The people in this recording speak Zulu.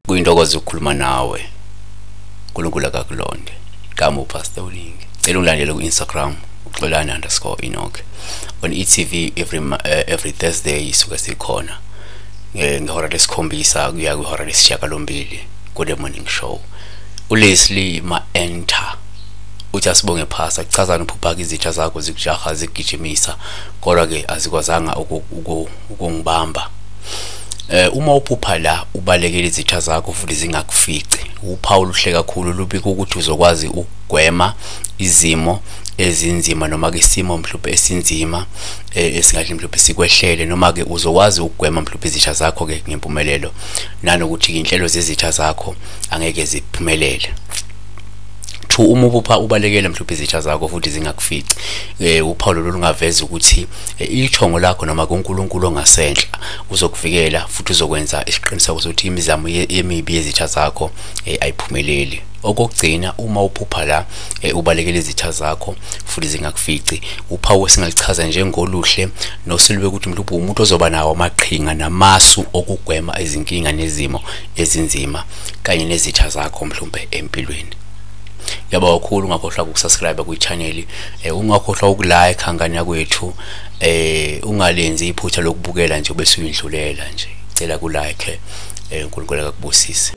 Kuyintokozo ukukhuluma nawe. uNkulunkulu akakulonde. Igama uPastor Ulingi. Cela ungilandele ku-Instagram uxolani_Enoch. On e.tv every Thursday isuke sikhona ngehora lesikhombisa kuya kwihora lesishiyagalombili ku-The Morning Show. uLeslie Ma-enter uthi asibonge phasa kuchazana uphupha izitha zakho zikujaha zikugijimisa kodwa ke azikwazanga ukungibamba. Uma uphupha la ubalekela izitha zakho futhi zingakufici, uphawu oluhle kakhulu lubika ukuthi uzokwazi ukugwema izimo ezinzima noma ke isimo mhlawumbe esinzima esingahle mhlawumbe sikwehlele, noma ke uzokwazi ukugwema mhlawumbe izitha zakho ke ngempumelelo, nanokuthi inhlelo zezitha zakho angeke ziphumelele. Uma uphupha ubalekele mhlawumbe izitha zakho futhi zingakufici, uphawu lolu lungaveza ukuthi ithongo lakho noma kuNkulunkulu ongasenhla uzokuvikela futhi uzokwenza isiqiniseko sokuthi imizamo emibi yezitha zakho ayiphumeleli. Okokugcina, uma uphupha la ubalekele izitha zakho futhi zingakufici, uphawu esingalichaza njengoluhle nosilube ukuthi mhlawumbe umuntu ozoba nawo amaqhinga namasu okugwema izinkinga nezimo ezinzima kanye nezitha zakho mhlawumbe empilweni. Yaba kakhulu, ungakhohlwa ukusubscribe kwi-channel, ungakhohlwa ukulike ngane yakwethu, ungalenzi iphutha lokubukela nje bese uyindlulela nje. Cela ku like, uNkulunkulu akakubusise.